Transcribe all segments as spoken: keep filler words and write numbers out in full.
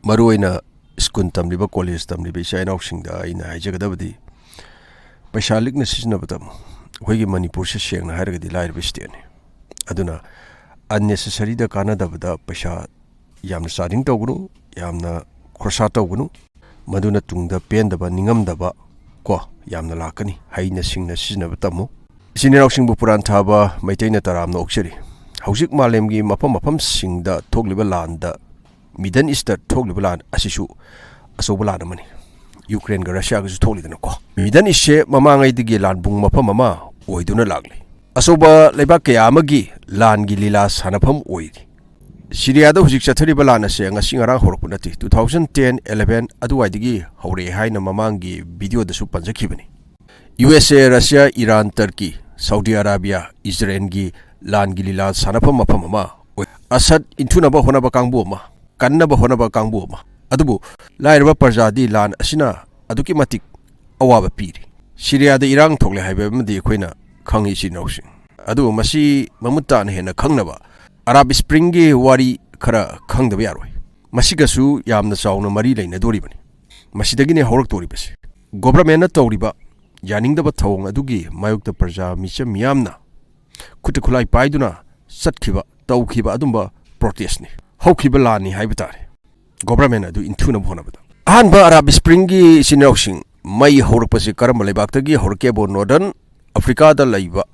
ꯃꯔꯨꯑꯣꯏꯅ ꯁ꯭ꯀꯨꯜ ꯇꯝꯂꯤꯕ, ꯀꯣꯂꯦꯖ ꯇꯝꯂꯤꯕ ꯏꯆꯥ ꯏꯅꯥꯎꯁꯤꯡꯗ ꯑꯩꯅ ꯍꯥꯏꯖꯒꯗꯕꯗꯤ, ꯄꯩꯁꯥ ꯂꯤꯛꯅ ꯁꯤꯖꯤꯟꯅꯕ ꯇꯝꯃꯨ꯫ ꯑꯩꯈꯣꯏꯒꯤ ꯃꯅꯤꯄꯨꯔꯁꯦ ꯁꯦꯡꯅ ꯍꯥꯏꯔꯒꯗꯤ ꯂꯥꯏꯔꯕ ꯁ꯭ꯇꯦꯠꯅꯤ꯫ ꯑꯗꯨꯅ unnecessaryꯗ, ꯀꯥꯟꯅꯗꯕꯗ ꯄꯩꯁꯥ ꯌꯥꯝꯅ ꯆꯥꯗꯤꯡ ꯇꯧꯒꯅꯨ, ꯌꯥꯝꯅ ꯈꯣꯔꯁꯥ ꯇꯧꯒꯅꯨ꯫ ꯃꯗꯨꯅ ꯇꯨꯡꯗ ꯄꯦꯟꯗꯕ, ꯅꯤꯡꯉꯝꯗꯕ ꯀꯣ ꯌꯥꯝꯅ ꯂꯥꯛꯀꯅꯤ꯫ ꯍꯩꯅ ꯁꯤꯡꯅ ꯁꯤꯖꯤꯟꯅꯕ ꯇꯝꯃꯨ꯫ ꯏꯆꯤꯟ ꯏꯅꯥꯎꯁꯤꯡꯕꯨ ꯄꯨꯔꯥꯟ ꯊꯥꯕ ꯃꯩꯇꯩꯅ ꯇꯔꯥꯝꯅ ꯑꯣꯛꯆꯔꯤ꯫ ꯍꯧꯖꯤꯛ ꯃꯥꯂꯦꯝꯒꯤ ꯃꯐꯝ ꯃꯐꯝꯁꯤꯡꯗ ꯊꯣꯛꯂꯤꯕ ꯂꯥꯟꯗ, Middle Eastꯇ ꯊꯣꯛꯂꯤꯕ ꯂꯥꯟ ꯑꯁꯤꯁꯨ ꯑꯆꯧꯕ ꯂꯥꯟ ꯑꯃꯅꯤ꯫ ꯌꯨꯀ꯭ꯔꯦꯟꯒ ꯔꯁꯤꯌꯥꯒꯁꯨ ꯊꯣꯛꯂꯤꯗꯅꯀꯣ꯫ Middle Eastꯁꯦ ꯃꯃꯥꯡꯉꯩꯗꯒꯤ ꯂꯥꯟꯕꯨꯡ ꯃꯐꯝ ꯑꯃ ꯑꯣꯏꯗꯨꯅ ꯂꯥꯛꯂꯤ꯫ ꯑꯆꯧꯕ ꯂꯩꯕꯥꯛ ꯀꯌꯥ ꯑꯃꯒꯤ ꯂꯥꯟꯒꯤ ꯂꯤꯂꯥ ꯁꯥꯟꯅꯐꯝ ꯑꯣꯏꯔꯤ꯫ ꯁꯤꯔꯤꯌꯥꯗ ꯍꯧꯖꯤꯛ ꯆꯠꯊꯔꯤꯕ ꯂꯥꯟ ꯑꯁꯦ ꯉꯁꯤ ꯉꯔꯥꯡ ꯍꯧꯔꯛꯄ ꯅꯠꯇꯦ, two thousand ten eleven ꯑꯗꯨꯋꯥꯏꯗꯒꯤ ꯍꯧꯔꯛꯑꯦ ꯍꯥꯏꯅ ꯃꯃꯥꯡꯒꯤ videoꯗꯁꯨ ꯄꯟꯖꯈꯤꯕꯅꯤ꯫ USA, Russia, Iran, Turkey, Saudi Arabia, ꯏꯖꯔꯦꯜꯒꯤ ꯂꯥꯟꯒꯤ ꯂꯤꯂꯥ ꯁꯥꯟꯅꯐꯝ ꯃꯐꯝ ꯑꯃ ꯑꯣꯏ꯫ ꯑꯁꯗ ꯏꯟꯊꯨꯅꯕ ꯍꯣꯠꯅꯕ ꯀꯥꯡꯕꯨ ꯑꯃ, ꯀꯟꯅꯕ ꯍꯣꯠꯅꯕ ꯀꯥꯡꯕꯨ ꯑꯃ꯫ ꯑꯗꯨꯕꯨ ꯂꯥꯏꯔꯕ ꯄ꯭ꯔꯖꯥꯗꯤ ꯂꯥꯟ ꯑꯁꯤꯅ ꯑꯗꯨꯛꯀꯤ ꯃꯇꯤꯛ ꯑꯋꯥꯕ ꯄꯤꯔꯤ꯫ ꯁꯤꯔꯤꯌꯥꯗ ꯏꯔꯥꯡ ꯊꯣꯛꯂꯦ ꯍꯥꯏꯕ ꯑꯃꯗꯤ ꯑꯩꯈꯣꯏꯅ ꯈꯪꯉꯤ, ꯏꯆꯤꯟ ꯏꯅꯥꯎꯁꯤꯡ꯫ ꯑꯗꯨꯕꯨ ꯃꯁꯤ ꯃꯃꯨꯠ ꯇꯥꯅ ꯍꯦꯟꯅ ꯈꯪꯅꯕ ꯑꯔꯥꯕ ꯁ꯭ꯄ꯭ꯔꯤꯡꯒꯤ ꯋꯥꯔꯤ ꯈꯔ ꯈꯪꯗꯕ ꯌꯥꯔꯣꯏ꯫ ꯃꯁꯤꯒꯁꯨ ꯌꯥꯝꯅ ꯆꯥꯎꯅ ꯃꯔꯤ ꯂꯩꯅꯗꯣꯔꯤꯕꯅꯤ꯫ ꯃꯁꯤꯗꯒꯤꯅꯤ ꯍꯧꯔꯛꯇꯣꯔꯤꯕꯁꯤ꯫ Governmentꯅ ꯇꯧꯔꯤꯕ ꯌꯥꯅꯤꯡꯗꯕ ꯊꯧꯑꯣꯡ ꯑꯗꯨꯒꯤ ꯃꯥꯌꯣꯛꯇ ꯄ꯭ꯔꯖꯥ ꯃꯤꯆꯝ ꯃꯤꯌꯥꯝꯅ ꯈꯨꯠꯇ ꯈꯨꯠꯂꯥꯏ ꯄꯥꯏꯗꯨꯅ ꯆꯠꯈꯤꯕ, ꯇꯧꯈꯤꯕ ꯑꯗꯨꯝꯕ protestꯅꯤ꯫ ꯍꯧꯈꯤꯕ ꯂꯥꯟꯅꯤ ꯍꯥꯏꯕ ꯇꯥꯔꯦ꯫ Government ꯑꯗꯨ ꯏꯟꯊꯨꯅꯕ ꯍꯣꯠꯅꯕꯗ꯫ ꯑꯍꯥꯟꯕ ꯑꯔꯥꯕ ꯁ꯭ꯄ꯭ꯔꯤꯡꯒꯤ ꯏꯆꯤꯟ ꯏꯅꯥꯎꯁꯤꯡ ꯃꯩ ꯍꯧꯔꯛꯄꯁꯤ ꯀꯔꯝꯕ ꯂꯩꯕꯥꯛꯇꯒꯤ ꯍꯧꯔꯛꯀꯦꯕꯨ, Northern Africaꯗ ꯂꯩꯕ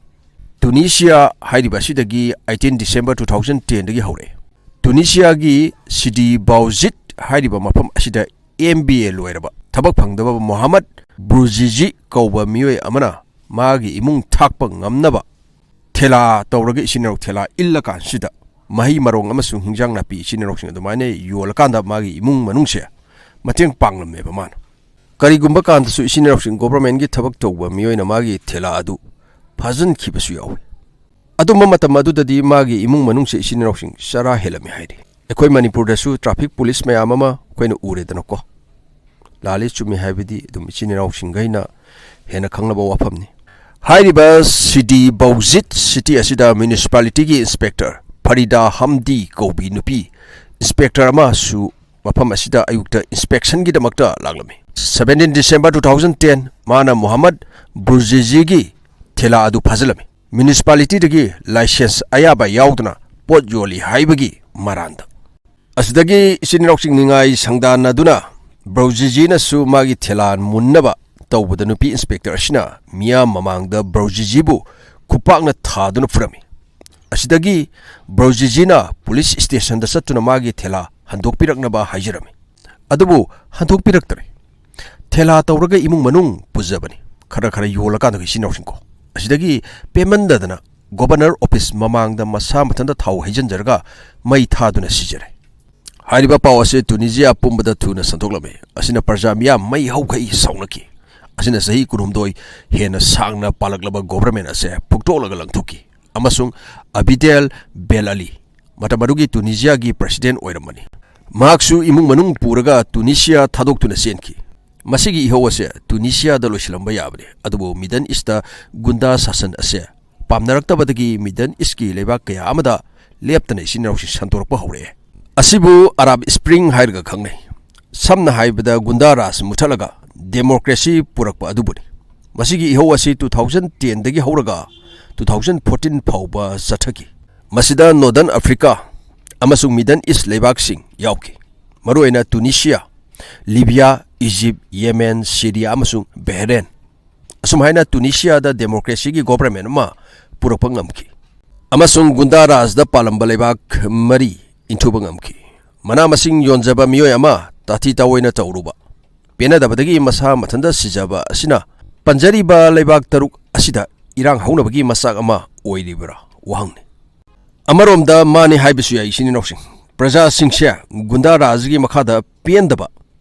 ꯇꯨꯅꯤꯁꯤꯌꯥ ꯍꯥꯏꯔꯤꯕ ꯑꯁꯤꯗꯒꯤ eighteen December two thousand tenꯗꯒꯤ ꯍꯧꯔꯛꯑꯦ꯫ ꯇꯨꯅꯤꯁꯤꯌꯥꯒꯤ ꯁꯤꯗꯤ ꯕꯥꯎꯖꯤꯠ ꯍꯥꯏꯔꯤꯕ ꯃꯐꯝ ꯑꯁꯤꯗ MBA ꯂꯣꯏꯔꯕ, ꯊꯕꯛ ꯐꯪꯗꯕ ꯃꯣꯍꯥꯃꯠ ꯕ꯭ꯔꯨꯖꯤꯖꯤ ꯀꯧꯕ ꯃꯤꯑꯣꯏ ꯑꯃꯅ ꯃꯥꯒꯤ ꯏꯃꯨꯡ ꯊꯥꯛꯄ ꯉꯝꯅꯕ ꯊꯦꯂꯥ ꯇꯧꯔꯒ, ꯏꯆꯤꯟ ꯏꯅꯥꯎ ꯊꯦꯂꯥ ꯏꯜꯂꯀꯥꯟꯁꯤꯗ ꯃꯍꯩ ꯃꯔꯣꯡ ꯑꯃꯁꯨꯡ ꯍꯤꯟꯖꯥꯡ ꯅꯥꯄꯤ ꯏꯆꯤꯟ ꯏꯅꯥꯎꯁꯤꯡ ꯑꯗꯨꯃꯥꯏꯅ ꯌꯣꯜꯂꯀꯥꯟꯗ ꯃꯥꯒꯤ ꯏꯃꯨꯡ ꯃꯅꯨꯡꯁꯦ ꯃꯇꯦꯡ ꯄꯥꯡꯂꯝꯃꯦꯕ ꯃꯥꯅ꯫ ꯀꯔꯤꯒꯨꯝꯕ ꯀꯥꯟꯗꯁꯨ ꯏꯆꯤꯟ ꯏꯅꯥꯎꯁꯤꯡ governmentꯀꯤ ꯊꯕꯛ ꯇꯧꯕ ꯃꯤꯑꯣꯏꯅ ꯃꯥꯒꯤ ꯊꯦꯂꯥ ꯑꯗꯨ ꯐꯥꯖꯤꯟꯈꯤꯕꯁꯨ ꯌꯥꯎꯏ꯫ ꯑꯗꯨꯝꯕ ꯃꯇꯝ ꯑꯗꯨꯗꯗꯤ ꯃꯥꯒꯤ ꯏꯃꯨꯡ ꯃꯅꯨꯡꯁꯦ, ꯏꯆꯤꯟ ꯏꯅꯥꯎꯁꯤꯡ ꯆꯔꯥ ꯍꯦꯜꯂꯝꯃꯤ ꯍꯥꯏꯔꯤ꯫ ꯑꯩꯈꯣꯏ ꯃꯅꯤꯄꯨꯔꯗꯁꯨ traffic police ꯃꯌꯥꯝ ꯑꯃ ꯑꯩꯈꯣꯏꯅ ꯎꯔꯦꯗꯅꯀꯣ꯫ ꯂꯥꯜꯂꯤ ꯆꯨꯝꯃꯤ ꯍꯥꯏꯕꯗꯤ ꯑꯗꯨꯝ ꯏꯆꯤꯟ ꯏꯅꯥꯎꯁꯤꯡꯈꯩꯅ ꯍꯦꯟꯅ ꯈꯪꯂꯕ ꯋꯥꯐꯝꯅꯤ꯫ ꯍꯥꯏꯔꯤꯕ ꯁꯤꯗꯤ ꯕꯧꯖꯤꯠ city ꯑꯁꯤꯗ municipalityꯒꯤ inspector ꯐꯔꯤꯗꯥ ꯍꯝꯗꯤ ꯀꯧꯕꯤ ꯅꯨꯄꯤ inspector ꯑꯃꯁꯨ ꯃꯐꯝ ꯑꯁꯤꯗ ꯑꯌꯨꯛꯇ inspectionꯒꯤꯗꯃꯛꯇ ꯂꯥꯛꯂꯝꯃꯤ꯫ Seventeen December two thousand ten, ꯃꯥꯅ ꯃꯣꯍꯝꯃꯗ ꯕ꯭ꯔꯨꯖꯤꯖꯤꯒꯤ ꯊꯦꯂꯥ ꯑꯗꯨ ꯐꯥꯖꯤꯜꯂꯝꯃꯤ꯫ Municipalityꯗꯒꯤ license ꯑꯌꯥꯕ ꯌꯥꯎꯗꯅ ꯄꯣꯠ ꯌꯣꯜꯂꯤ ꯍꯥꯏꯕꯒꯤ ꯃꯔꯥꯟꯗ꯫ ꯑꯁꯤꯗꯒꯤ ꯏꯆꯤꯟ ꯏꯅꯥꯎꯁꯤꯡ ꯅꯤꯡꯉꯥꯏ ꯁꯪꯗꯥꯟꯅꯗꯨꯅ ꯕ꯭ꯔꯧꯖꯤꯖꯤꯅꯁꯨ ꯃꯥꯒꯤ ꯊꯦꯂꯥ ꯃꯨꯟꯅꯕ ꯇꯧꯕꯗ ꯅꯨꯄꯤ inspector ꯑꯁꯤꯅ ꯃꯤꯌꯥꯝ ꯃꯃꯥꯡꯗ ꯕ꯭ꯔꯧꯖꯤꯖꯤꯕꯨ ꯈꯨꯄꯥꯛꯅ ꯊꯥꯗꯨꯅ ꯐꯨꯔꯝꯃꯤ꯫ ꯑꯁꯤꯗꯒꯤ ꯕ꯭ꯔꯧꯖꯤꯖꯤꯅ police stationꯗ ꯆꯠꯇꯨꯅ ꯃꯥꯒꯤ ꯊꯦꯂꯥ ꯍꯟꯗꯣꯛꯄꯤꯔꯛꯅꯕ ꯍꯥꯏꯖꯔꯝꯃꯤ꯫ ꯑꯗꯨꯕꯨ ꯍꯟꯗꯣꯛꯄꯤꯔꯛꯇ꯭ꯔꯦ꯫ ꯊꯦꯂꯥ ꯇꯧꯔꯒ ꯏꯃꯨꯡ ꯃꯅꯨꯡ ꯄꯨꯖꯕꯅꯤ꯫ ꯈꯔ ꯈꯔ ꯌꯣꯜꯂꯀꯥꯟꯗ ꯏꯆꯤꯟ ꯏꯅꯥꯎꯁꯤꯡꯀꯣ꯫ ꯑꯁꯤꯗꯒꯤ ꯄꯦꯟꯃꯟꯗꯗꯅ Governor office ꯃꯃꯥꯡꯗ ꯃꯁꯥ ꯃꯊꯟꯇ ꯊꯥꯎ ꯍꯩꯖꯤꯟꯖꯔꯒ ꯃꯩ ꯊꯥꯗꯨꯅ ꯁꯤꯖꯔꯦ꯫ ꯍꯥꯏꯔꯤꯕ ꯄꯥꯎ ꯑꯁꯤ ꯇꯨꯅꯤꯖꯤꯌꯥ ꯄꯨꯝꯕꯗ ꯊꯨꯅ ꯁꯟꯗꯣꯛꯂꯝꯃꯤ꯫ ꯑꯁꯤꯅ ꯄ꯭ꯔꯖꯥ ꯃꯤꯌꯥꯝ ꯃꯩ ꯍꯧꯈꯩ ꯁꯥꯎꯅꯈꯤ꯫ ꯑꯁꯤꯅ ꯆꯍꯤ ꯀꯨꯟꯍꯨꯝꯗꯣꯏ ꯍꯦꯟꯅ ꯁꯥꯡꯅ ꯄꯥꯜꯂꯛꯂꯕ government ꯑꯁꯦ ꯐꯨꯛꯇꯣꯛꯂꯒ ꯂꯪꯊꯣꯛꯈꯤ꯫ ꯑꯃꯁꯨꯡ ꯑꯕꯤꯗꯦꯜ ꯕꯦꯜ ꯑꯂꯤ, ꯃꯇꯝ ꯑꯗꯨꯒꯤ ꯇꯨꯅꯤꯖꯤꯌꯥꯒꯤ president ꯑꯣꯏꯔꯝꯕꯅꯤ, ꯃꯍꯥꯛꯁꯨ ꯏꯃꯨꯡ ꯃꯅꯨꯡ ꯄꯨꯔꯒ ꯇꯨꯅꯤꯁꯤꯌꯥ ꯊꯥꯗꯣꯛꯇꯨꯅ ꯆꯦꯟꯈꯤ꯫ ꯃꯁꯤꯒꯤ ꯏꯍꯧ ꯑꯁꯦ ꯇꯨꯅꯤꯁꯤꯌꯥꯗ ꯂꯣꯏꯁꯤꯜꯂꯝꯕ ꯌꯥꯕꯅꯤ, ꯑꯗꯨꯕꯨ Middle Eastꯇ ꯒꯨꯟꯗꯥ ꯁꯥꯁꯟ ꯑꯁꯦ ꯄꯥꯝꯅꯔꯛꯇꯕꯗꯒꯤ Middle Eastꯀꯤ ꯂꯩꯕꯥꯛ ꯀꯌꯥ ꯑꯃꯗ ꯂꯦꯞꯇꯅ ꯏꯆꯤꯟ ꯏꯅꯥꯎꯁꯤꯡ ꯁꯟꯗꯣꯔꯛꯄ ꯍꯧꯔꯛꯑꯦ꯫ ꯑꯁꯤꯕꯨ Arab Spring ꯍꯥꯏꯔꯒ ꯈꯪꯅꯩ꯫ ꯁꯝꯅ ꯍꯥꯏꯕꯗ ꯒꯨꯟꯗꯥ ꯔꯥꯖ ꯃꯨꯊꯠꯂꯒ democracy ꯄꯨꯔꯛꯄ ꯑꯗꯨꯕꯨꯅꯤ꯫ ꯃꯁꯤꯒꯤ ꯏꯍꯧ ꯑꯁꯤ two thousand tenꯗꯒꯤ ꯍꯧꯔꯒ two thousand fourteen ꯐꯥꯎꯕ ꯆꯠꯊꯈꯤ꯫ ꯃꯁꯤꯗ Northern Africa ꯑꯃꯁꯨꯡ Middle East ꯂꯩꯕꯥꯛꯁꯤꯡ ꯌꯥꯎꯈꯤ꯫ ꯃꯔꯨꯑꯣꯏꯅ ꯇꯨꯅꯤꯁꯤꯌꯥ, ꯂꯤꯕꯤꯌꯥ, ꯏꯖꯤꯞ, ꯌꯦꯃꯦꯟ, ꯁꯤꯔꯤꯌꯥ ꯑꯃꯁꯨꯡ ꯕꯍꯔꯦꯟ꯫ ꯑꯁꯨꯝ ꯍꯥꯏꯅ ꯇꯨꯅꯤꯁꯤꯌꯥꯗ democracyꯒꯤ government ꯑꯃ ꯄꯨꯔꯛꯄ ꯉꯝꯈꯤ ꯑꯃꯁꯨꯡ ꯒꯨꯟꯗꯥ ꯔꯥꯖꯗ ꯄꯥꯜꯂꯝꯕ ꯂꯩꯕꯥꯛ ꯃꯔꯤ ꯏꯟꯊꯨꯕ ꯉꯝꯈꯤ꯫ ꯃꯅꯥ ꯃꯁꯤꯡ ꯌꯣꯟꯖꯕ ꯃꯤꯑꯣꯏ ꯑꯃ ꯇꯥꯊꯤ ꯇꯥꯑꯣꯏꯅ ꯇꯧꯔꯨꯕ, ꯄꯦꯟꯅꯗꯕꯗꯒꯤ ꯃꯁꯥ ꯃꯊꯟꯇ ꯁꯤꯖꯕ ꯑꯁꯤꯅ ꯄꯟꯖꯔꯤꯕ ꯂꯩꯕꯥꯛ ꯇꯔꯨꯛ ꯑꯁꯤꯗ ꯏꯔꯥꯡ ꯍꯧꯅꯕꯒꯤ ꯃꯆꯥꯛ ꯑꯃ ꯑꯣꯏꯔꯤꯕ꯭ꯔꯥ? ꯋꯥꯍꯪꯅꯤ꯫ ꯑꯃꯔꯣꯝꯗ ꯃꯥꯅꯤ ꯍꯥꯏꯕꯁꯨ ꯌꯥꯏ, ꯏꯆꯤꯟ ꯏꯅꯥꯎꯁꯤꯡ꯫ ꯄ꯭ꯔꯖꯥꯁꯤꯡꯁꯦ ꯒꯨꯟꯗꯥ ꯔꯥꯖꯒꯤ ꯃꯈꯥꯗ ꯄꯦꯟꯗꯕ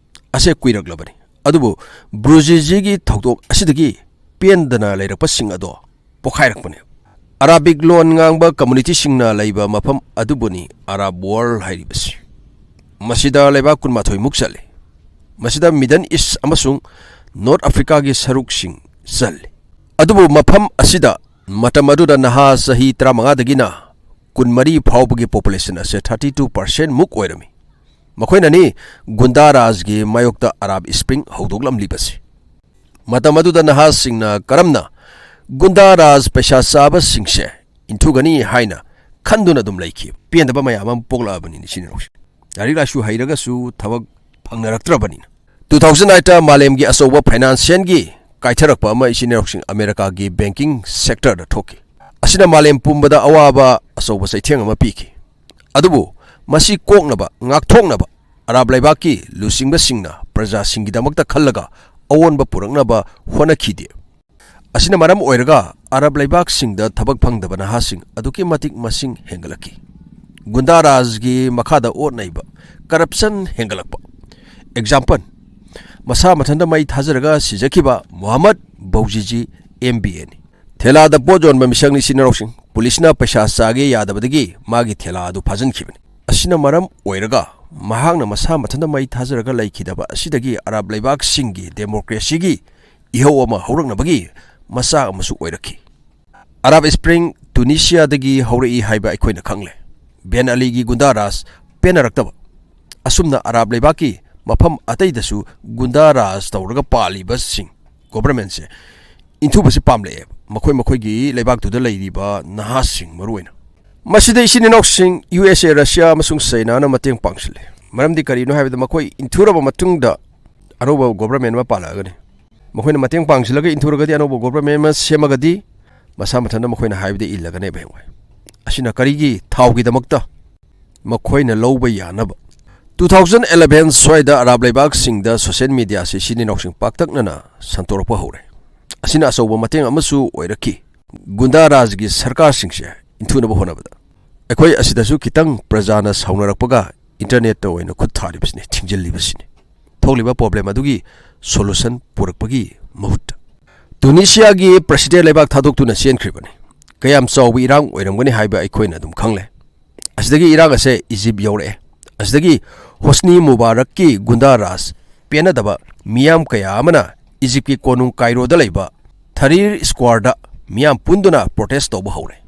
ꯑꯁꯦ ꯀꯨꯏꯔꯛꯂꯕꯅꯤ꯫ ꯑꯗꯨꯕꯨ ꯕ꯭ꯔꯨꯖꯤꯖꯤꯒꯤ ꯊꯧꯗꯣꯛ ꯑꯁꯤꯗꯒꯤ ꯄꯦꯟꯗꯅ ꯂꯩꯔꯛꯄꯁꯤꯡ ꯑꯗꯣ ꯄꯣꯈꯥꯏꯔꯛꯄꯅꯤ꯫ Arabic ꯂꯣꯟ ꯉꯥꯡꯕ communityꯁꯤꯡꯅ ꯂꯩꯕ ꯃꯐꯝ ꯑꯗꯨꯕꯨꯅꯤ Arab world ꯍꯥꯏꯔꯤꯕꯁꯤ꯫ ꯃꯁꯤꯗ ꯂꯩꯕꯥꯛ ꯀꯨꯟꯃꯥꯊꯣꯏ ꯃꯨꯛ ꯆꯜꯂꯤ꯫ ꯃꯁꯤꯗ Middle East ꯑꯃꯁꯨꯡ North Africaꯒꯤ ꯁꯔꯨꯛꯁꯤꯡ ꯆꯜꯂꯤ꯫ ꯑꯗꯨꯕꯨ ꯃꯐꯝ ꯑꯁꯤꯗ ꯃꯇꯝ ꯑꯗꯨꯗ ꯅꯍꯥ ꯆꯍꯤ ꯇꯔꯥꯃꯉꯥꯗꯒꯤꯅ ꯀꯨꯟꯃꯔꯤ ꯐꯥꯎꯕꯒꯤ population ꯑꯁꯦ thirty two percent ꯃꯨꯛ ꯑꯣꯏꯔꯝꯃꯤ꯫ ꯃꯈꯣꯏꯅꯅꯤ ꯒꯨꯟꯗꯥ ꯔꯥꯖꯒꯤ ꯃꯥꯌꯣꯛꯇ ꯑꯔꯥꯕ ꯁ꯭ꯄ꯭ꯔꯤꯡ ꯍꯧꯗꯣꯛꯂꯝꯂꯤꯕꯁꯤ꯫ ꯃꯇꯝ ꯑꯗꯨꯗ ꯅꯍꯥꯁꯤꯡꯅ ꯀꯔꯝꯅ ꯒꯨꯟꯗꯥ ꯔꯥꯖ ꯄꯩꯁꯥ ꯆꯥꯕꯁꯤꯡꯁꯦ ꯏꯟꯊꯨꯒꯅꯤ ꯍꯥꯏꯅ ꯈꯟꯗꯨꯅ ꯑꯗꯨꯝ ꯂꯩꯈꯤ꯫ ꯄꯦꯟꯗꯕ ꯃꯌꯥꯝ ꯑꯃ ꯄꯣꯛꯂꯛꯑꯕꯅꯤꯅ ꯏꯆꯤꯟ ꯏꯅꯥꯎꯁꯤꯡ꯫ ꯂꯥꯏꯔꯤꯛ ꯂꯥꯏꯁꯨ ꯍꯩꯔꯒꯁꯨ ꯊꯕꯛ ꯐꯪꯅꯔꯛꯇ꯭ꯔꯕꯅꯤꯅ꯫ Two thousand eight ꯃꯥꯂꯦꯝꯒꯤ ꯑꯆꯧꯕ ꯐꯥꯏꯅꯥꯟꯁꯤꯌꯦꯜꯒꯤ ꯀꯥꯏꯊꯔꯛꯄ ꯑꯃ ꯏꯆꯤꯟ ꯏꯅꯥꯎꯁꯤꯡ ꯑꯃꯦꯔꯤꯀꯥꯒꯤ ꯕꯦꯡꯀꯤꯡ ꯁꯦꯛꯇꯔꯗ ꯊꯣꯛꯈꯤ꯫ ꯑꯁꯤꯅ ꯃꯥꯂꯦꯝ ꯄꯨꯝꯕꯗ ꯑꯋꯥꯕ ꯑꯆꯧꯕ ꯆꯩꯊꯦꯡ ꯑꯃ ꯄꯤꯈꯤ꯫ ꯑꯗꯨꯕꯨ ꯃꯁꯤ ꯀꯣꯛꯅꯕ, ꯉꯥꯛꯊꯣꯛꯅꯕ ꯑꯔꯥꯕ ꯂꯩꯕꯥꯛꯀꯤ ꯂꯨꯆꯤꯡꯕꯁꯤꯡꯅ ꯄ꯭ꯔꯖꯥꯁꯤꯡꯒꯤꯗꯃꯛꯇ ꯈꯜꯂꯒ ꯑꯑꯣꯟꯕ ꯄꯨꯔꯛꯅꯕ ꯍꯣꯠꯅꯈꯤꯗꯦ꯫ ꯑꯁꯤꯅ ꯃꯔꯝ ꯑꯣꯏꯔꯒ ꯑꯔꯕ ꯂꯩꯕꯥꯛꯁꯤꯡꯗ ꯊꯕꯛ ꯐꯪꯗꯕ ꯅꯍꯥꯁꯤꯡ ꯑꯗꯨꯛꯀꯤ ꯃꯇꯤꯛ ꯃꯁꯤꯡ ꯍꯦꯟꯒꯠꯂꯛꯈꯤ꯫ ꯒꯨꯟꯗꯥ ꯔꯥꯖꯒꯤ ꯃꯈꯥꯗ ꯑꯣꯠ ꯅꯩꯕ, ꯀꯔꯞꯁꯟ ꯍꯦꯟꯒꯠꯂꯛꯄ꯫ ꯑꯦꯛꯖꯥꯝꯄꯜ, ꯃꯁꯥ ꯃꯊꯟꯇ ꯃꯩ ꯊꯥꯖꯔꯒ ꯁꯤꯖꯈꯤꯕ ꯃꯣꯍꯝꯃꯗ ꯕꯧꯖꯤꯖꯤ, ꯑꯦꯝ ꯕꯤ ꯑꯦꯅꯤ꯫ ꯊꯦꯂꯥꯗ ꯄꯣꯠ ꯌꯣꯟꯕ ꯃꯤꯁꯛꯅꯤ ꯏꯆꯤꯟ ꯏꯅꯥꯎꯁꯤꯡ꯫ ꯄꯨꯂꯤꯁꯅ ꯄꯩꯁꯥ ꯆꯥꯒꯦ ꯌꯥꯗꯕꯗꯒꯤ ꯃꯥꯒꯤ ꯊꯦꯂꯥ ꯑꯗꯨ ꯐꯥꯖꯤꯟꯈꯤꯕꯅꯤ꯫ ꯑꯁꯤꯅ ꯃꯔꯝ ꯑꯣꯏꯔꯒ ꯃꯍꯥꯛꯅ ꯃꯁꯥ ꯃꯊꯟꯇ ꯃꯩ ꯊꯥꯖꯔꯒ ꯂꯩꯈꯤꯗꯕ ꯑꯁꯤꯗꯒꯤ ꯑꯔꯕ ꯂꯩꯕꯥꯛꯁꯤꯡꯒꯤ ꯗꯦꯃꯣꯀ꯭ꯔꯦꯁꯤꯒꯤ ꯏꯍꯧ ꯑꯃ ꯍꯧꯔꯛꯅꯕꯒꯤ ꯃꯆꯥꯛ ꯑꯃꯁꯨ ꯑꯣꯏꯔꯛꯈꯤ꯫ ꯑꯔꯥꯕ ꯁ꯭ꯄ꯭ꯔꯤꯡ ꯇꯨꯅꯤꯁꯤꯌꯥꯗꯒꯤ ꯍꯧꯔꯛꯏ ꯍꯥꯏꯕ ꯑꯩꯈꯣꯏꯅ ꯈꯪꯂꯦ꯫ ꯕꯦꯟ ꯑꯂꯤꯒꯤ ꯒꯨꯟꯗꯥ ꯔꯥꯖ ꯄꯦꯟꯅꯔꯛꯇꯕ ꯑꯁꯨꯝꯅ ꯑꯔꯥꯕ ꯂꯩꯕꯥꯛꯀꯤ ꯃꯐꯝ ꯑꯇꯩꯗꯁꯨ ꯒꯨꯟꯗꯥ ꯔꯥꯖ ꯇꯧꯔꯒ ꯄꯥꯜꯂꯤꯕꯁꯤꯡ, ꯒꯣꯚꯔꯟꯃꯦꯟꯠꯁꯦ ꯏꯟꯊꯨꯕꯁꯤ ꯄꯥꯝꯂꯛꯑꯦꯕ, ꯃꯈꯣꯏ ꯃꯈꯣꯏꯒꯤ ꯂꯩꯕꯥꯛꯇꯨꯗ ꯂꯩꯔꯤꯕ ꯅꯍꯥꯁꯤꯡ ꯃꯔꯨꯑꯣꯏꯅ꯫ ꯃꯁꯤꯗ ꯏꯆꯤꯟ ꯏꯅꯥꯎꯁꯤꯡ ꯌꯨ ꯑꯦꯁ ꯑꯦ, ꯔꯁꯤꯌꯥ ꯑꯃꯁꯨꯡ ꯆꯩꯅꯥꯅ ꯃꯇꯦꯡ ꯄꯥꯡꯁꯤꯜꯂꯤ꯫ ꯃꯔꯝꯗꯤ ꯀꯔꯤꯅꯣ ꯍꯥꯏꯕꯗ ꯃꯈꯣꯏ ꯏꯟꯊꯨꯔꯕ ꯃꯇꯨꯡꯗ ꯑꯅꯧꯕ ꯒꯣꯚꯔꯟꯃꯦꯟꯠ ꯑꯃ ꯄꯥꯜꯂꯛꯑꯒꯅꯤ꯫ ꯃꯈꯣꯏꯅ ꯃꯇꯦꯡ ꯄꯥꯡꯁꯤꯜꯂꯒ ꯏꯟꯊꯨꯔꯒꯗꯤ, ꯑꯅꯧꯕ ꯒꯣꯚꯔꯟꯃꯦꯟꯠ ꯑꯃ ꯁꯦꯝꯃꯒꯗꯤ ꯃꯁꯥ ꯃꯊꯟꯇ ꯃꯈꯣꯏꯅ ꯍꯥꯏꯕꯗ ꯏꯜꯂꯒꯅꯦꯕ ꯍꯌꯦꯡꯋꯥꯏ꯫ ꯑꯁꯤꯅ ꯀꯔꯤꯒꯤ? ꯊꯥꯎꯒꯤꯗꯃꯛꯇ꯫ ꯃꯈꯣꯏꯅ ꯂꯧꯕ ꯌꯥꯅꯕ꯫ Two thousand eleven ꯁ꯭ꯋꯥꯏꯗ ꯑꯔꯥꯕ ꯂꯩꯕꯥꯛꯁꯤꯡꯗ ꯁꯣꯁꯤꯌꯦꯜ ꯃꯤꯗꯤꯌꯥꯁꯤ ꯏꯆꯤꯟ ꯏꯅꯥꯎꯁꯤꯡ ꯄꯥꯛꯇꯛꯅꯅ ꯁꯟꯇꯣꯔꯛꯄ ꯍꯧꯔꯦ꯫ ꯑꯁꯤꯅ ꯑꯆꯧꯕ ꯃꯇꯦꯡ ꯑꯃꯁꯨ ꯑꯣꯏꯔꯛꯈꯤ꯫ ꯒꯨꯟꯗꯥ ꯔꯥꯖꯒꯤ ꯁꯔꯀꯥꯔꯁꯤꯡꯁꯦ ꯏꯟꯊꯨꯅꯕ ꯍꯣꯠꯅꯕꯗ꯫ ꯑꯩꯈꯣꯏ ꯑꯁꯤꯗꯁꯨ ꯈꯤꯇꯪ ꯄ꯭ꯔꯖꯥꯅ ꯁꯥꯎꯅꯔꯛꯄꯒ ꯏꯟꯇꯔꯅꯦꯠꯇ ꯑꯣꯏꯅ ꯈꯨꯠ ꯊꯥꯔꯤꯕꯁꯤꯅꯤ, ꯊꯤꯡꯖꯤꯜꯂꯤꯕꯁꯤꯅꯤ꯫ ꯊꯣꯛꯂꯤꯕ ꯄ꯭ꯔꯣꯕ꯭ꯂꯦꯝ ꯑꯗꯨꯒꯤ ꯁꯣꯂꯨꯁꯟ ꯄꯨꯔꯛꯄꯒꯤ ꯃꯍꯨꯠꯇ꯫ ꯇꯨꯅꯤꯁꯤꯌꯥꯒꯤ ꯄ꯭ꯔꯁꯤꯗꯦꯟꯠ ꯂꯩꯕꯥꯛ ꯊꯥꯗꯣꯛꯇꯨꯅ ꯆꯦꯟꯈ꯭ꯔꯤꯕꯅꯤ꯫ ꯀꯌꯥꯝ ꯆꯥꯎꯕ ꯏꯔꯥꯡ ꯑꯣꯏꯔꯝꯒꯅꯤ ꯍꯥꯏꯕ ꯑꯩꯈꯣꯏꯅ ꯑꯗꯨꯝ ꯈꯪꯂꯦ꯫ ꯑꯁꯤꯗꯒꯤ ꯏꯔꯥꯡ ꯑꯁꯦ ꯏꯖꯤꯞ ꯌꯧꯔꯛꯑꯦ꯫ ꯑꯁꯤꯗꯒꯤ ꯍꯣꯁꯅꯤ ꯃꯨꯕꯥꯔꯛꯀꯤ ꯒꯨꯟꯗꯥ ꯔꯥꯖ ꯄꯦꯟꯅꯗꯕ ꯃꯤꯌꯥꯝ ꯀꯌꯥ ꯑꯃꯅ ꯏꯖꯤꯞꯀꯤ ꯀꯣꯅꯨꯡ ꯀꯥꯏꯔꯣꯗ ꯂꯩꯕ ꯊꯔꯤꯔ ꯁ꯭ꯀ꯭ꯋꯥꯔꯗ ꯃꯤꯌꯥꯝ ꯄꯨꯟꯗꯨꯅ ꯄ꯭ꯔꯣꯇꯦꯁ ꯇꯧꯕ ꯍꯧꯔꯦ꯫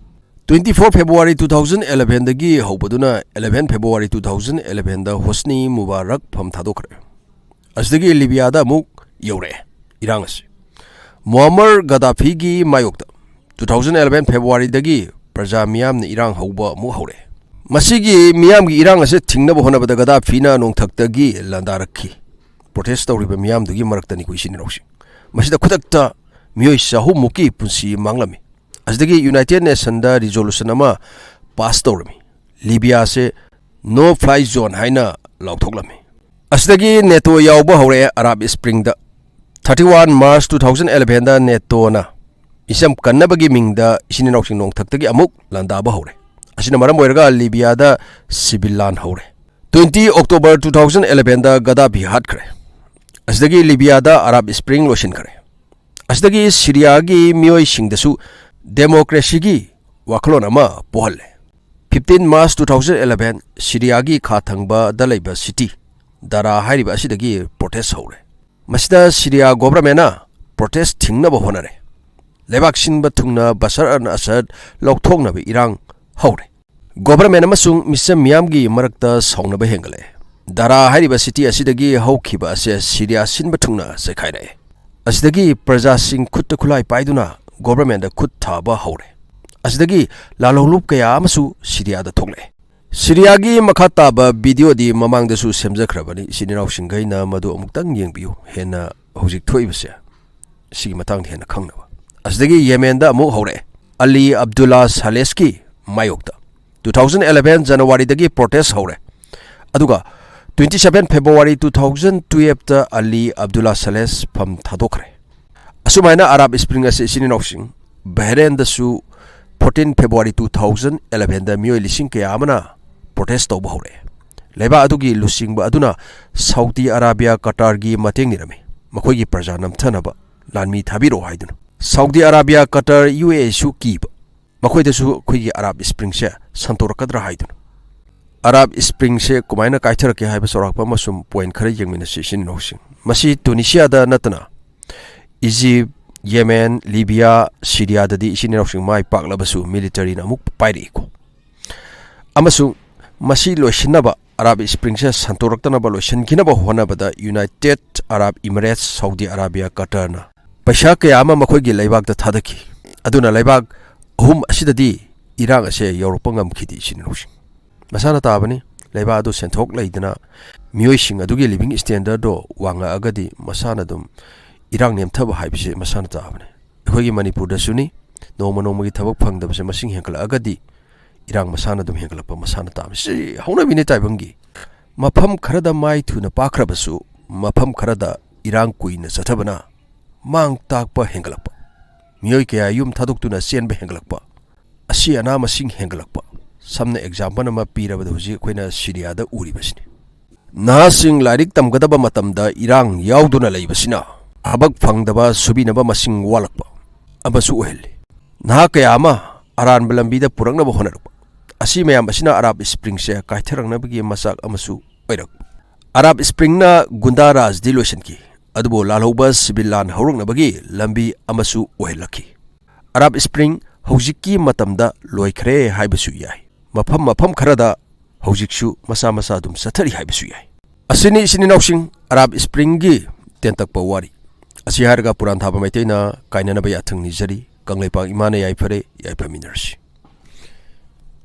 Twenty four February two thousand eleven ꯗꯒꯤ ꯍꯧꯕꯗꯨꯅ eleven February two thousand eleven ꯗ ꯍꯣꯁꯅꯤ ꯃꯨꯕꯥꯔꯛ ꯐꯝ ꯊꯥꯗꯣꯛꯈ꯭ꯔꯦ꯫ ꯑꯁꯤꯗꯒꯤ ꯂꯤꯕꯤꯌꯥꯗ ꯑꯃꯨꯛ ꯌꯧꯔꯛꯑꯦ ꯏꯔꯥꯡ ꯑꯁꯤ꯫ ꯃꯨꯑꯝꯃꯔ ꯒꯗꯥꯐꯤꯒꯤ ꯃꯥꯌꯣꯛꯇ two thousand eleven February ꯗꯒꯤ ꯄ꯭ꯔꯖꯥ ꯃꯤꯌꯥꯝꯅ ꯏꯔꯥꯡ ꯍꯧꯕ ꯑꯃꯨꯛ ꯍꯧꯔꯛꯑꯦ꯫ ꯃꯁꯤꯒꯤ ꯃꯤꯌꯥꯝꯒꯤ ꯏꯔꯥꯡ ꯑꯁꯤ ꯊꯤꯡꯅꯕ ꯍꯣꯠꯅꯕꯗ ꯒꯗꯥꯐꯤꯅ ꯅꯣꯡꯊꯛꯇꯒꯤ ꯂꯥꯟꯗꯥꯔꯛꯈꯤ꯫ ꯄ꯭ꯔꯣꯇꯦꯁ ꯇꯧꯔꯤꯕ ꯃꯤꯌꯥꯝꯗꯨꯒꯤ ꯃꯔꯛꯇꯅꯤꯀꯣ ꯏꯆꯤꯟ ꯏꯅꯥꯎꯁꯤꯡ꯫ ꯃꯁꯤꯗ ꯈꯨꯗꯛꯇ ꯃꯤꯑꯣꯏ ꯆꯍꯨꯝ ꯃꯨꯛꯀꯤ ꯄꯨꯟꯁꯤ ꯃꯥꯡꯂꯝꯃꯤ꯫ ꯑꯁꯤꯗꯒꯤ United Nation ꯗ resolution ꯑꯃ ꯄꯥꯁ ꯇꯧꯔꯝꯃꯤ꯫ ꯂꯤꯕꯤꯌꯥꯁꯦ no fly zone ꯍꯥꯏꯅ ꯂꯥꯎꯊꯣꯛꯂꯝꯃꯤ꯫ ꯑꯁꯤꯗꯒꯤ ꯅꯦꯇꯣ ꯌꯥꯎꯕ ꯍꯧꯔꯛꯑꯦ ꯑꯔꯥꯕ ꯁ꯭ꯄ꯭ꯔꯤꯡꯗ꯫ Thirty one March two thousand eleven ꯗ ꯅꯦꯇꯣꯅ ꯏꯆꯝ ꯀꯟꯅꯕꯒꯤ ꯃꯤꯡꯗ ꯏꯆꯤꯟ ꯏꯅꯥꯎꯁꯤꯡ ꯅꯣꯡꯊꯛꯇꯒꯤ ꯑꯃꯨꯛ ꯂꯥꯟꯗꯥꯕ ꯍꯧꯔꯦ꯫ ꯑꯁꯤꯅ ꯃꯔꯝ ꯑꯣꯏꯔꯒ ꯂꯤꯕꯤꯌꯥꯗ ꯁꯤꯚꯤꯜ ꯂꯥꯟ ꯍꯧꯔꯦ꯫ Twenty October two thousand eleven ꯗ ꯒꯗꯥꯐꯤ ꯍꯥꯠꯈ꯭ꯔꯦ꯫ ꯑꯁꯤꯗꯒꯤ ꯂꯤꯕꯤꯌꯥꯗ ꯑꯔꯥꯕ ꯁ꯭ꯄ꯭ꯔꯤꯡ ꯂꯣꯏꯁꯤꯟꯈ꯭ꯔꯦ꯫ ꯑꯁꯤꯗꯒꯤ ꯁꯤꯔꯤꯌꯥꯒꯤ ꯃꯤꯑꯣꯏꯁꯤꯡꯗꯁꯨ ꯗꯦꯃꯣꯀ꯭ꯔꯦꯁꯤꯒꯤ ꯋꯥꯈꯜꯂꯣꯟ ꯑꯃ ꯄꯣꯛꯍꯜꯂꯦ꯫ Fifteen March two thousand eleven ꯁꯤꯔꯤꯌꯥꯒꯤ ꯈꯥ ꯊꯪꯕꯗ ꯂꯩꯕ ꯁꯤꯇꯤ ꯗꯔꯥ ꯍꯥꯏꯔꯤꯕ ꯑꯁꯤꯗꯒꯤ ꯄ꯭ꯔꯣꯇꯦꯁ ꯍꯧꯔꯦ꯫ ꯃꯁꯤꯗ ꯁꯤꯔꯤꯌꯥ ꯒꯣꯚꯔꯟꯃꯦꯟꯅ ꯄ꯭ꯔꯣꯇꯦꯁ ꯊꯤꯡꯅꯕ ꯍꯣꯠꯅꯔꯦ꯫ ꯂꯩꯕꯥꯛ ꯁꯤꯟꯕ ꯊꯨꯡꯅ ꯕꯁꯔ ꯑꯜ ꯑꯁꯗ ꯂꯧꯊꯣꯛꯅꯕ ꯏꯔꯥꯡ ꯍꯧꯔꯦ꯫ ꯒꯣꯚꯔꯟꯃꯦꯟ ꯑꯃꯁꯨꯡ ꯃꯤꯆꯝ ꯃꯤꯌꯥꯝꯒꯤ ꯃꯔꯛꯇ ꯁꯥꯎꯅꯕ ꯍꯦꯟꯒꯠꯂꯛꯑꯦ꯫ ꯗꯔꯥ ꯍꯥꯏꯔꯤꯕ ꯁꯤꯇꯤ ꯑꯁꯤꯗꯒꯤ ꯍꯧꯈꯤꯕ ꯑꯁꯦ ꯁꯤꯔꯤꯌꯥ ꯁꯤꯟꯕ ꯊꯨꯡꯅ ꯆꯩꯈꯥꯏꯔꯛꯑꯦ꯫ ꯑꯁꯤꯗꯒꯤ ꯄ꯭ꯔꯖꯥꯁꯤꯡ ꯈꯨꯠꯇ ꯈꯨꯠꯂꯥꯏ ꯄꯥꯏꯗꯨꯅ ꯒꯣꯚꯔꯟꯃꯦꯟꯗ ꯈꯨꯠ ꯊꯥꯕ ꯍꯧꯔꯦ꯫ ꯑꯁꯤꯗꯒꯤ ꯂꯥꯜꯍꯧꯂꯨꯞ ꯀꯌꯥ ꯑꯃꯁꯨ ꯁꯤꯔꯤꯌꯥꯗ ꯊꯣꯛꯂꯛꯑꯦ꯫ ꯁꯤꯔꯤꯌꯥꯒꯤ ꯃꯈꯥ ꯇꯥꯕ ꯚꯤꯗꯤꯑꯣꯗꯤ ꯃꯃꯥꯡꯗꯁꯨ ꯁꯦꯝꯖꯈ꯭ꯔꯕꯅꯤ, ꯏꯆꯤꯟ ꯏꯅꯥꯎꯁꯤꯡꯈꯩꯅ ꯃꯗꯨ ꯑꯃꯨꯛꯇꯪ ꯌꯦꯡꯕꯤꯌꯨ꯫ ꯍꯦꯟꯅ ꯍꯧꯖꯤꯛ ꯊꯣꯛꯏꯕꯁꯦ ꯁꯤꯒꯤ ꯃꯇꯥꯡꯗ ꯍꯦꯟꯅ ꯈꯪꯅꯕ꯫ ꯑꯁꯤꯗꯒꯤ ꯌꯦꯃꯦꯟꯗ ꯑꯃꯨꯛ ꯍꯧꯔꯛꯑꯦ꯫ ꯑꯂꯤ ꯑꯕꯗꯨꯜꯂꯥ ꯁꯥꯂꯦꯁꯀꯤ ꯃꯥꯌꯣꯛꯇ two thousand eleven January ꯗꯒꯤ ꯄ꯭ꯔꯣꯇꯦꯁ ꯍꯧꯔꯦ꯫ ꯑꯗꯨꯒ twenty seven February two thousand twelve ꯇ ꯑꯂꯤ ꯑꯕꯗꯨꯜꯂꯥ ꯁꯥꯂꯦꯁ ꯐꯝ ꯊꯥꯗꯣꯛꯈ꯭ꯔꯦ꯫ ꯑꯁꯨꯃꯥꯏꯅ ꯑꯔꯥꯕ ꯁ꯭ꯄ꯭ꯔꯤꯡ ꯑꯁꯤ ꯏꯆꯤꯟ ꯏꯅꯥꯎꯁꯤꯡ ꯕꯍꯔꯦꯟꯗꯁꯨ fourteen February two thousand eleven ꯗ ꯃꯤꯑꯣꯏ ꯂꯤꯁꯤꯡ ꯀꯌꯥ ꯑꯃꯅ ꯄ꯭ꯔꯣꯇꯦꯁ ꯇꯧꯕ ꯍꯧꯔꯛꯑꯦ꯫ ꯂꯩꯕꯥꯛ ꯑꯗꯨꯒꯤ ꯂꯨꯆꯤꯡꯕ ꯑꯗꯨꯅ ꯁꯥꯎꯗꯤ ꯑꯔꯥꯕꯤꯌꯥ, ꯀꯇꯥꯔꯒꯤ ꯃꯇꯦꯡ ꯅꯤꯔꯝꯃꯤ꯫ ꯃꯈꯣꯏꯒꯤ ꯄ꯭ꯔꯖꯥ ꯅꯝꯊꯅꯕ ꯂꯥꯟꯃꯤ ꯊꯥꯕꯤꯔꯛꯑꯣ ꯍꯥꯏꯗꯨꯅ꯫ ꯁꯥꯎꯗꯤ ꯑꯔꯥꯕꯤꯌꯥ, ꯀꯇꯥꯔ, ꯌꯨ ꯑꯦ ꯏꯁꯨ ꯀꯤꯕ꯫ ꯃꯈꯣꯏꯗꯁꯨ ꯑꯩꯈꯣꯏꯒꯤ ꯑꯔꯥꯕ ꯁ꯭ꯄ꯭ꯔꯤꯡꯁꯦ ꯁꯟꯗꯣꯔꯛꯀꯗ꯭ꯔꯥ ꯍꯥꯏꯗꯨꯅ꯫ ꯑꯔꯥꯕ ꯁ꯭ꯄ꯭ꯔꯤꯡꯁꯦ ꯀꯃꯥꯏꯅ ꯀꯥꯏꯊꯔꯛꯀꯦ ꯍꯥꯏꯕ ꯆꯥꯎꯔꯥꯛꯄ ꯑꯃꯁꯨꯡ ꯄꯣꯏꯟꯠ ꯈꯔ ꯌꯦꯡꯃꯤꯟꯅꯁꯤ ꯏꯆꯤꯟ ꯏꯅꯥꯎꯁꯤꯡ꯫ ꯃꯁꯤ ꯇꯨꯅꯤꯁꯤꯌꯥꯗ ꯅꯠꯇꯅ ꯏꯖꯤꯞ, ꯌꯦꯃꯦꯟ, ꯂꯤꯕꯤꯌꯥ, ꯁꯤꯔꯤꯌꯥꯗꯗꯤ ꯏꯆꯤꯟ ꯏꯅꯥꯎꯁꯤꯡ ꯃꯥꯏ ꯄꯥꯛꯂꯕꯁꯨ ꯃꯤꯂꯤꯇꯔꯤꯅ ꯑꯃꯨꯛ ꯄꯥꯏꯔꯛꯏꯀꯣ꯫ ꯑꯃꯁꯨꯡ ꯃꯁꯤ ꯂꯣꯏꯁꯤꯟꯅꯕ, ꯑꯔꯥꯕ ꯁ꯭ꯄ꯭ꯔꯤꯡꯁꯦ ꯁꯟꯗꯣꯔꯛꯇꯅꯕ ꯂꯣꯏꯁꯤꯟꯈꯤꯅꯕ ꯍꯣꯠꯅꯕꯗ United Arab Emirates, Saudi Arabia, ꯀꯇꯔꯅ ꯄꯩꯁꯥ ꯀꯌꯥ ꯑꯃ ꯃꯈꯣꯏꯒꯤ ꯂꯩꯕꯥꯛꯇ ꯊꯥꯗꯈꯤ꯫ ꯑꯗꯨꯅ ꯂꯩꯕꯥꯛ ꯑꯍꯨꯝ ꯑꯁꯤꯗꯗꯤ ꯏꯔꯥꯡ ꯑꯁꯦ ꯌꯧꯔꯛꯄ ꯉꯝꯈꯤꯗꯦ, ꯏꯆꯤꯟ ꯏꯅꯥꯎꯁꯤꯡ꯫ ꯃꯁꯥꯅ ꯇꯥꯕꯅꯤ, ꯂꯩꯕꯥꯛ ꯑꯗꯨ ꯁꯦꯟꯊꯣꯛ ꯂꯩꯗꯅ ꯃꯤꯑꯣꯏꯁꯤꯡ ꯑꯗꯨꯒꯤ ꯂꯤꯕꯤꯡ ꯁ꯭ꯇꯦꯟꯗꯔꯗꯣ ꯋꯥꯡꯉꯛꯑꯒꯗꯤ ꯃꯁꯥꯅ ꯑꯗꯨꯝ ꯏꯔꯥꯡ ꯅꯦꯝꯊꯕ ꯍꯥꯏꯕꯁꯦ ꯃꯁꯥꯅ ꯇꯥꯕꯅꯤ꯫ ꯑꯩꯈꯣꯏꯒꯤ ꯃꯅꯤꯄꯨꯔꯗꯁꯨꯅꯤ, ꯅꯣꯡꯃ ꯅꯣꯡꯃꯒꯤ ꯊꯕꯛ ꯐꯪꯗꯕꯁꯦ ꯃꯁꯤꯡ ꯍꯦꯟꯒꯠꯂꯛꯑꯒꯗꯤ ꯏꯔꯥꯡ ꯃꯁꯥꯅ ꯑꯗꯨꯝ ꯍꯦꯟꯒꯠꯂꯛꯄ ꯃꯁꯥꯅ ꯇꯥꯕꯅꯤ꯫ ꯁꯤ ꯍꯧꯅꯕꯤꯅꯤ ꯇꯥꯏꯕꯪꯒꯤ꯫ ꯃꯐꯝ ꯈꯔꯗ ꯃꯥꯏ ꯊꯨꯅ ꯄꯥꯛꯈ꯭ꯔꯕꯁꯨ ꯃꯐꯝ ꯈꯔꯗ ꯏꯔꯥꯡ ꯀꯨꯏꯅ ꯆꯠꯊꯕꯅ ꯃꯥꯡ ꯇꯥꯛꯄ ꯍꯦꯟꯒꯠꯂꯛꯄ, ꯃꯤꯑꯣꯏ ꯀꯌꯥ ꯌꯨꯝ ꯊꯥꯗꯣꯛꯇꯨꯅ ꯆꯦꯟꯕ ꯍꯦꯟꯒꯠꯂꯛꯄ, ꯑꯁꯤ ꯑꯅꯥ ꯃꯁꯤꯡ ꯍꯦꯟꯒꯠꯂꯛꯄ꯫ ꯁꯝꯅ ꯑꯦꯛꯖꯥꯝꯄꯜ ꯑꯃ ꯄꯤꯔꯕꯗ ꯍꯧꯖꯤꯛ ꯑꯩꯈꯣꯏꯅ ꯁꯤꯔꯤꯌꯥꯗ ꯎꯔꯤꯕꯁꯤꯅꯤ꯫ ꯅꯍꯥꯁꯤꯡ ꯂꯥꯏꯔꯤꯛ ꯇꯝꯒꯗꯕ ꯃꯇꯝꯗ ꯏꯔꯥꯡ ꯌꯥꯎꯗꯨꯅ ꯂꯩꯕꯁꯤꯅ ꯊꯕꯛ ꯐꯪꯗꯕ, ꯁꯨꯕꯤꯅꯕ ꯃꯁꯤꯡ ꯋꯥꯠꯂꯛꯄ ꯑꯃꯁꯨ ꯑꯣꯏꯍꯜꯂꯤ꯫ ꯅꯍꯥ ꯀꯌꯥ ꯑꯃ ꯑꯔꯥꯟꯕ ꯂꯝꯕꯤꯗ ꯄꯨꯔꯛꯅꯕ ꯍꯣꯠꯅꯔꯛꯄ꯫ ꯑꯁꯤ ꯃꯌꯥꯝ ꯑꯁꯤꯅ ꯑꯔꯥꯕ ꯁ꯭ꯄ꯭ꯔꯤꯡꯁꯦ ꯀꯥꯏꯊꯔꯛꯅꯕꯒꯤ ꯃꯆꯥꯛ ꯑꯃꯁꯨ ꯑꯣꯏꯔꯛꯄ꯫ ꯑꯔꯥꯕ ꯁ꯭ꯄ꯭ꯔꯤꯡꯅ ꯒꯨꯟꯗꯥ ꯔꯥꯖꯗꯤ ꯂꯣꯏꯁꯤꯟꯈꯤ, ꯑꯗꯨꯕꯨ ꯂꯥꯜꯍꯧꯕ ꯁꯤꯚꯤꯜ ꯂꯥꯟ ꯍꯧꯔꯛꯅꯕꯒꯤ ꯂꯝꯕꯤ ꯑꯃꯁꯨ ꯑꯣꯏꯍꯜꯂꯛꯈꯤ꯫ ꯑꯔꯥꯕ ꯁ꯭ꯄ꯭ꯔꯤꯡ ꯍꯧꯖꯤꯛꯀꯤ ꯃꯇꯝꯗ ꯂꯣꯏꯈ꯭ꯔꯦ ꯍꯥꯏꯕꯁꯨ ꯌꯥꯏ꯫ ꯃꯐꯝ ꯃꯐꯝ ꯈꯔꯗ ꯍꯧꯖꯤꯛꯁꯨ ꯃꯆꯥ ꯃꯆꯥ ꯑꯗꯨꯝ ꯆꯠꯊꯔꯤ ꯍꯥꯏꯕꯁꯨ ꯌꯥꯏ꯫ ꯑꯁꯤꯅꯤ, ꯏꯆꯤꯟ ꯏꯅꯥꯎꯁꯤꯡ, ꯑꯔꯥꯕ ꯁ꯭ꯄ꯭ꯔꯤꯡꯒꯤ ꯇꯦꯟꯇꯛꯄ ꯋꯥꯔꯤ꯫ ꯑꯁꯤ ꯍꯥꯏꯔꯒ ꯄꯨꯔꯥꯟ ꯊꯥꯕ ꯃꯩꯇꯩꯅ ꯀꯥꯏꯅꯅꯕ ꯌꯥꯊꯪ ꯅꯤꯖꯔꯤ꯫ ꯀꯪꯂꯩꯄꯥꯛ ꯏꯃꯥꯅ ꯌꯥꯏꯐꯔꯦ, ꯌꯥꯏꯐꯃꯤꯟꯅꯔꯁꯤ꯫